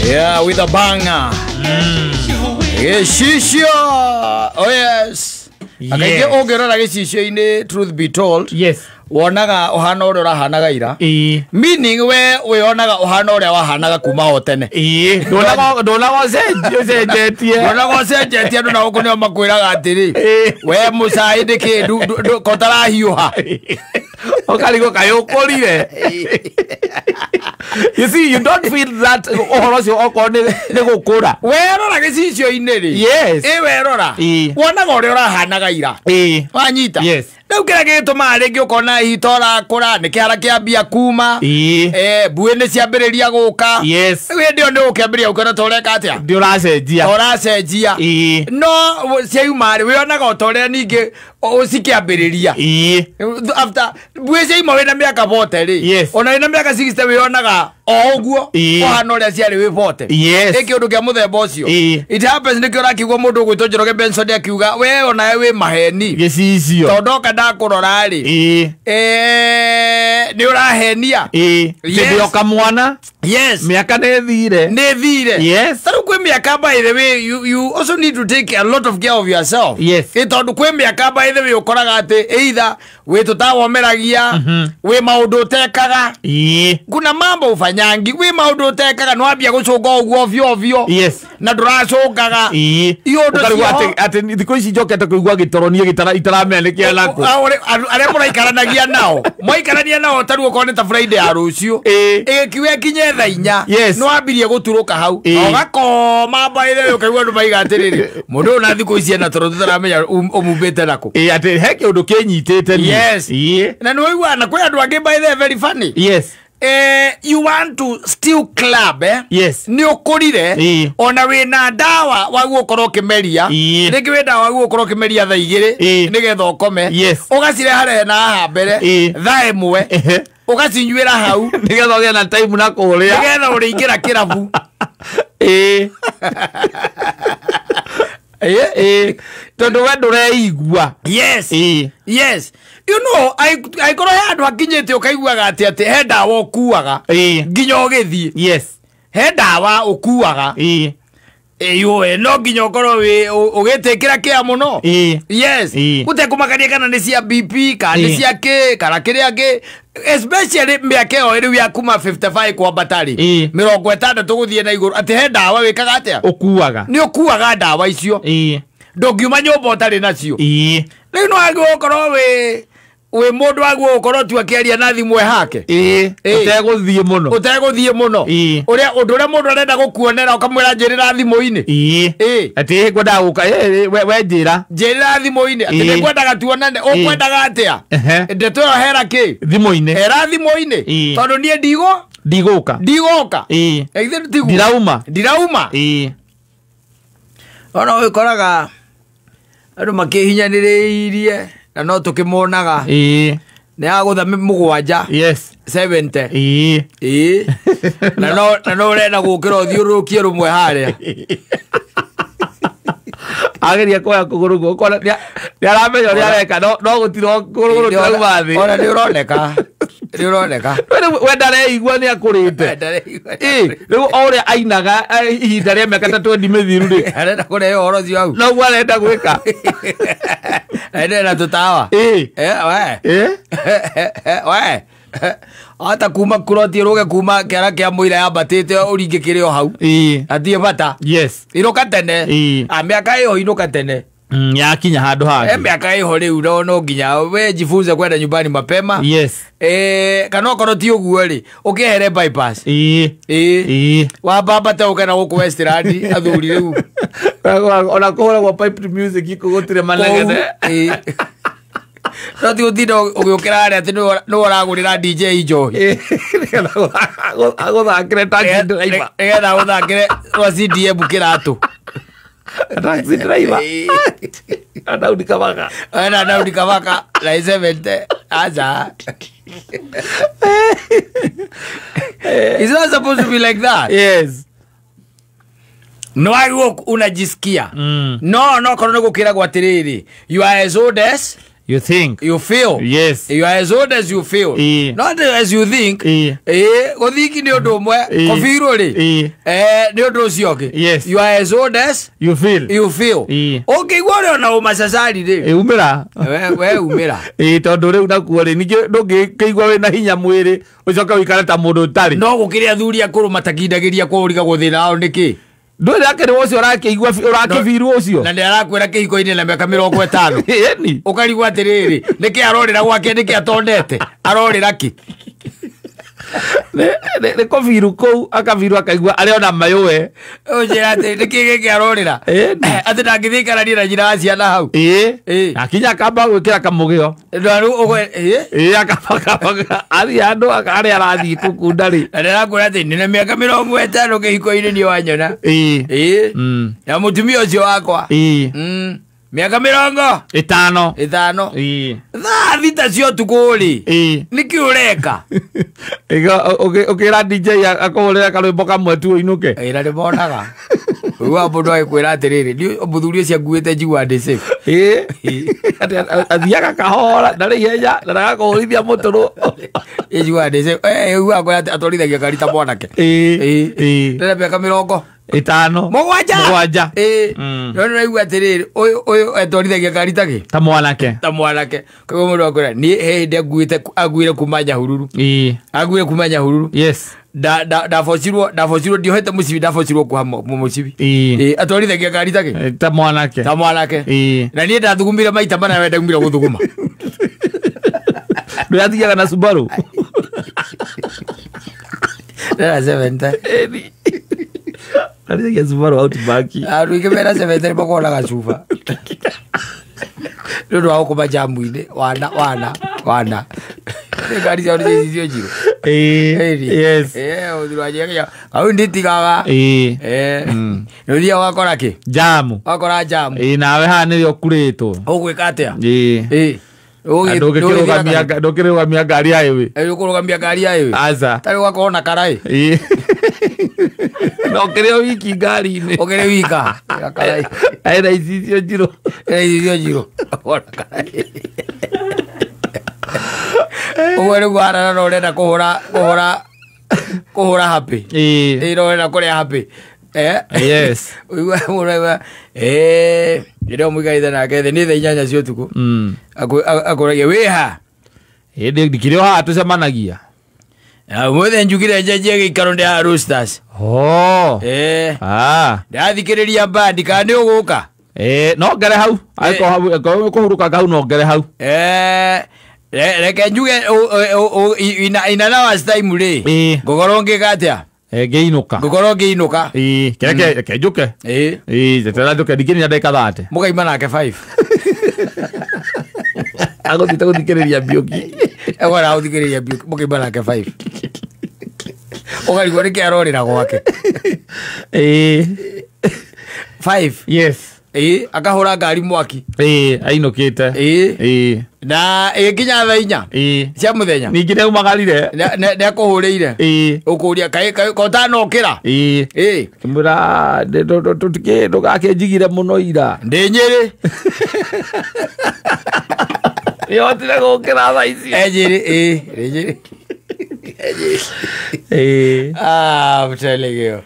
Yeah, with a banger. Gĩcicio. Oh yes. Yes. Akaingĩ ũngĩrora gĩcicio-inĩ, truth be told, Yes. wonaga ũhana ũrĩa ũrahanaga ira. Ĩĩ. Meaning we wĩonaga ũhana ũrĩa wahanaga kuma o tene. Ĩĩ. Ndonaga ũcenjetie. Ndonaga ũcenjetie. Andũ na gũkũ nĩo makwĩraga atĩrĩ, Ĩĩ. we mũcai ndĩkĩ kotarahiũha. Ũkarigwo kaĩ ũkũrire. You see, you don't feel that ũhoro ũcio okorwo nĩ gũkũra. Werora gĩcicio-inĩ rĩ, Yes. ĩ werora, Ĩĩ. wonaga ũrĩa ũrahanaga ira. Ĩĩ. Wanyita? Yes. Rĩu kĩrĩa gĩgĩtũmaga rĩngĩ ũkona hihi torakũra nĩ kĩhara kĩambia kuma. Ĩĩ. Eh, mbuĩ nĩ ciambĩrĩria gũka. Yes. Rĩu hĩndĩ ĩyo nĩ ũkĩambĩrĩria gũkĩona ta ũreka atĩa, Ndĩ ũracenjia. ta ũracenjia. Ĩĩ. No ciauma rĩ, wĩonaga o ta ũrĩa ningĩ cikĩambĩrĩria. Ĩĩ. After mbuĩ ciauma wĩna mĩaka 40 rĩ, Yes. ona wĩna mĩaka 60 wĩonaga o ũguo Ĩĩ. ũhana ũrĩa ciarĩ wĩ 40. Yes. Ĩ kĩũndũ kĩa mũthemba ũcio. Ĩĩ. It happens. Nĩkĩo ũrakĩigua mũndũ ũgwĩtwo Njoroge Benson akiuga we onawe wĩ maheni, Gĩcicio. tondũ ndoka ndakũrora rĩ, Ĩĩ. eh, nĩ ũrahenia. Ĩĩ. Yes. Hĩndĩ o kamwana. Yes. Mĩaka nĩ ĩthire. Nĩ thire. Yes. Tarĩu kwĩ mĩaka, by the way, you also need to take a lot of care of yourself. Yes. Ĩ tondũ kwĩ mĩaka, by the way, ũkoraga atĩ either wĩ tũtawomeragia, wĩ maũndũ ũtekaga. Ĩĩ. Kuna mambo ufanyangi, wĩ maũndũ ũtekaga, nĩwambia gũcũnga ũguo ovyo ovyo Yes. na ndũracũngaga. Ĩĩ. Iũndũ Ũkarigwo ciao. atĩ thikũ ici njokete kũigua gĩtoro niĩ itaramenya nĩ kĩa nakũ. Arĩa mũraikaranagia nao, mwaikarania nao tarĩu okorwo nĩ ta Friday ya rũciũ, Ĩĩ. ĩgĩkiuga ĩkinye thaa 4, Yes. nĩwambirie gũturũka hau. Ĩĩ. Na ũgakoma mbaĩre, ũkaigua andũ maiga atĩrĩrĩ, mũndũ ũyũ na thikũ ici ena toro tũtaramenya ũmumbĩte nakũ. Ĩĩ, atĩ he kĩũndũ kĩnyitĩte niĩ. Yes. Ĩĩ. Na nĩwaigua na kwĩ andũ angĩ, by the way, very funny. Yes. Eh, you want to still club, eh? Yes. Nĩ ũkũrire. Ĩĩ. Ona wĩna ndawa waguo ũkorwo ũkĩmeria. Ĩĩ. Rĩngĩ wĩ ndawa waguo ũkorwo ũkĩmeria thaa 2 Ĩĩ. nĩgetha ũkome. Yes. Ũgacireharehe na haha mbere Ĩĩ. thaa 1, Ehe. ũgacinyuĩra hau nĩgetha ũgĩe na time na kũrĩa. Nĩgetha ũrĩingĩra kĩrabu. Ĩĩ. Ĩĩ, tondũ we ndũreigua. Yes. Ĩĩ. Yes, angĩkorwo he handũ hakinyĩte ũkaiguaga atĩ he ndawa ũkuaga Ĩĩ. nginya ũgĩthiĩ, Yes. he ndawa ũkuaga. Ĩĩ. Ĩyũe no nginya ũkorwo wĩ ũgĩtĩkĩra kĩa mũno. Ĩĩ. Yes. Ĩĩ. Gũtekũmakania kana nĩ cia BP kana nĩ Ĩĩ. cia kĩ kana kĩrĩa kĩ, especially mĩaka ĩyo rĩu ya kuma 55 kwambata rĩ, Ĩĩ. 60 gũthiĩ na igũrũ, atĩ he ndawa wĩkaga atĩa, Ũkuaga. nĩ ũkuaga ndawa icio. Ĩĩ. Ndũngiuma nyũmba ũtarĩ nacio. Ĩĩ. Rĩu no wagĩrĩirwo gũkorwo wĩ mũndũ wagĩrĩirwo gũkorwo tu akĩaria na thimũ hake. Ĩĩ. Ĩĩ. Ũtegũthiĩ mũno. Ũtegũthiĩ mũno. Ĩĩ. Ũrĩa ũndũ ũrĩa mũndũ arenda gũkuonera ũkamwĩra njĩrĩra thimũ-inĩ. Ĩĩ. Ĩĩ. Atĩ ngwendaga gũka we njĩra. Njĩrĩra thimũ-inĩ atĩ Ĩĩ. nĩ ngwendaga tuonane, ũkwendaga atĩa? Ehe. Ndeto ĩyo hera kĩ Thimũ-inĩ. hera thimũ-inĩ. Ĩĩ. Tondũ niĩ ndigo Ndigũka. Ndigũka. Ĩĩ. Ĩ, tiguo? Ndirauma. Ndirauma. Ĩĩ. Ona ũgĩkoraga andũ makĩhinyanĩrĩirie na no tũkĩmonaga Ĩĩ. nĩ agũtha 7. Yes. 70. Ĩĩ. Ĩĩ, na no ũrenda gũkĩra ũthiũrũrũkie rũmwe harĩa. Ageria kuoya kũgũrũ guoko nĩ aramenya ũrĩa areka, no gũtirĩ kũgũrũ kũrauma thĩ. Ona nĩ ũroneka, nĩ ũroneka. We ndareigua nĩ akũrĩte. Ĩĩ, rĩu o ũrĩa ainaga ihinda rĩa mĩaka ta 20 mĩthiru rĩ, Arenda kũrehe ũhoro ũcio hau. noguo arenda gwĩka. Arenda tũtawa. Ĩĩ. Eh, we. Ĩĩ. We ata kuma kuroti rũge kuma kĩara kĩa mũira yambatĩte ũringe kĩrĩ o hau. Ĩĩ. Atie bata. Yes. Inũka tene. Ĩĩ. A mĩaka ĩyo inũka tene. Yakinya handũ E hangĩ. mĩaka ĩho rĩu no nginya we jifunze kwenda nyumbani mapema. Yes. Eh, kana okorwo ti ũguo rĩ, ũkĩehere bypass. Ĩĩ. Ĩĩ. Ĩĩ. Wambambate ũke na gũkũ Westland athuri rĩu. Ona kũhũragwo piped music gũtirĩ manegene. Kũu, ĩĩ. No ti gũtinda ũgĩũkĩra harĩa atĩ nĩwe ũragũrĩra DJ njohi. Ĩĩ, nĩgetha agũthakĩre taxi driver. Nĩgetha agũthakĩre rwa CDM kĩratũ. Taxi driver. Ĩĩ. Daudi Kabaka. Ena Daudi Kabaka na 70 acha. It's not supposed to be like that. Yes. No wagĩrĩirwo unajisikia. No korwo nĩ gũkĩragwo atĩrĩrĩ, you are as old as You think. You feel. Yes. You are as old as you feel. Not as you think. Gũthinki nĩ ũndũ ũmwe, kũbirwo rĩ, nĩ ũndũ ũcio ũngĩ. Yes. You are as old as You feel. you feel. Ũngĩigua ũrĩ ona ũmacacari rĩ, Umĩra. We umĩra. Tondũ rĩu nakuo rĩ, ningĩ ndũngĩkĩigua wĩna hinya mwĩrĩ ũcoke ũikare ta mũndũ ũtarĩ. No gũkĩrĩ athuri akũrũ matakindagĩria kwa ũrigagwo thĩna wao nĩkĩ? Ndũrĩ akĩrĩ ũcio ũrakĩigua ũrakĩbirwo ũcio. Na nĩ arakwĩra kĩhiko-inĩ na mĩaka 50. Ĩni. Ũkarigwo atĩrĩrĩ, nĩkĩ arorĩra gwake, nĩkĩ atonete? Arorĩra kĩ? Nĩ kũbiru kũu, akabiru akaigua arĩ ona mayũwe. Ũnjĩra atĩ nĩkĩ gĩkĩ arorĩra? Ĩni. Atĩ ndangĩthiĩ aikaranie na nyina wa ciana hau. Akinya akamba gwĩkĩra kamũgĩo. Na rĩu ũgwe-? Akamba athiĩ handũ harĩa arathiĩ kũkunda rĩ. Na ndĩrakwĩra atĩ ndĩna mĩaka 50 kĩhiko-inĩ niĩ wanyona. Na mũtumia ũcio wakwa. Mĩaka 50. 50. Thaa 6 cia ũtukũ rĩ. Nĩkĩ ũreka? Ũkĩra DJ akũhũrĩre karwĩmbo kamwe tu ũinũke. Ĩra nĩmonaga. Ũiguaga mũndũ agĩkwĩra atĩrĩrĩ, niĩ mũthuri ũcio anguĩte njiguaga ndĩ safe. Atĩ athiaga kahora, ndarĩ ihenya, na ndagakũhũrithia mũtũrũ. Njiguaga ndĩ safe. Ũiguaga akwĩra atĩ atwarithagia ngari ta mwanake. Ndĩna mĩaka 50. 7. 7. No nĩũraigua atĩrĩrĩ, ũyũ atwarithagia ngari ta kĩ? Ta mwanake. Ta mwanake. Koguo mũndũ akwĩra, niĩ he hĩndĩ anguire kuma Nyahururu. Anguire kuma Nyahururu. Yes. Ndabocirwo ndiohete mũcibi, ndabocirwo kuoha mũcibi. Atwarithagia ngari ta kĩ? Ta mwanake. Ta mwanake. Na niĩ ndathugumire maita mana we ndaumire gũthuguma. Ndũrathiaga na Subaru? Ndĩna 70. Athiaga Subaru Outback. Andũ aingĩ mena 70 nĩmakoragwo na gacuba. Nĩ ũndũ wa gũkoma jamu-inĩ, wana, wana, wana. Nĩ ngari ciao nĩ icio njirũ. Yes. Ũthuri wa njĩra, hau nditigaga. Nĩ ũthiaga ũgakora kĩ? Jamu. Ũgakora jamu. Nawe haha nĩrĩo ũkurĩtwo. Ũgwĩka atĩa? Ndũkĩrũgamia ngari ya ĩwĩ. Ũkũrũgamia ngari ya ĩwĩ. Aca. Tarĩ ũgakorwo na karaĩ. Na ũkĩrĩ o wiki ngari-inĩ. Ũkĩrĩ wika. Karaĩ. Ena icicio njirũ. Ena icicio njirũ. Ũgakorwo na karaĩ. Ũguo nĩguo harana na ũrenda kũhũra happy. Na ũrenda kũrĩa happy. Yes. Ũigua mũndũ aigua, rĩrĩa mũikarĩte nake thĩ, nĩ thaa 8 cia ũtukũ. Akũragia, wĩ ha? Ndikĩrĩ o haha tũcemanagia. Ũmũthĩ njugire njenjie gĩikaro ndĩ haha Roosters. Ndĩrathikĩrĩria bandi, kana nĩ ũgũka? No ngere hau. Angĩkorwo kũhurũka hau no ngere hau. Reke njuge in an hour's time rĩ, ngũkorwo ngĩka atĩa? Ngĩinũka. Ngũkorwo ngĩinũka. Reke njũke. Njeterera njũke, ndingĩniina ndagĩka 30. Mũkaima nake 5. Agũthiĩte gũthikĩrĩria Mbiũki. Egwara gũthikĩrĩria Mbiũki, mũkaima nake 5. Ũkarigwo nĩkĩ arorĩra gwake. 5. Yes. Akahũra ngari mwaki. Ainũkĩte. Na ĩgĩkinya thaa 4 cia mũthenya. Ningĩ nĩaumagarire. Nĩakũhũrĩire. Ũkũria, kaĩ ko ũtanokĩra? Ngĩmwĩra, ndũgakĩnjigire mũno ira. Ndĩ Nyĩrĩ. Nĩhotire gũkĩra thaa ici. Nyĩrĩ, ndĩ Nyĩrĩ. I'm telling you.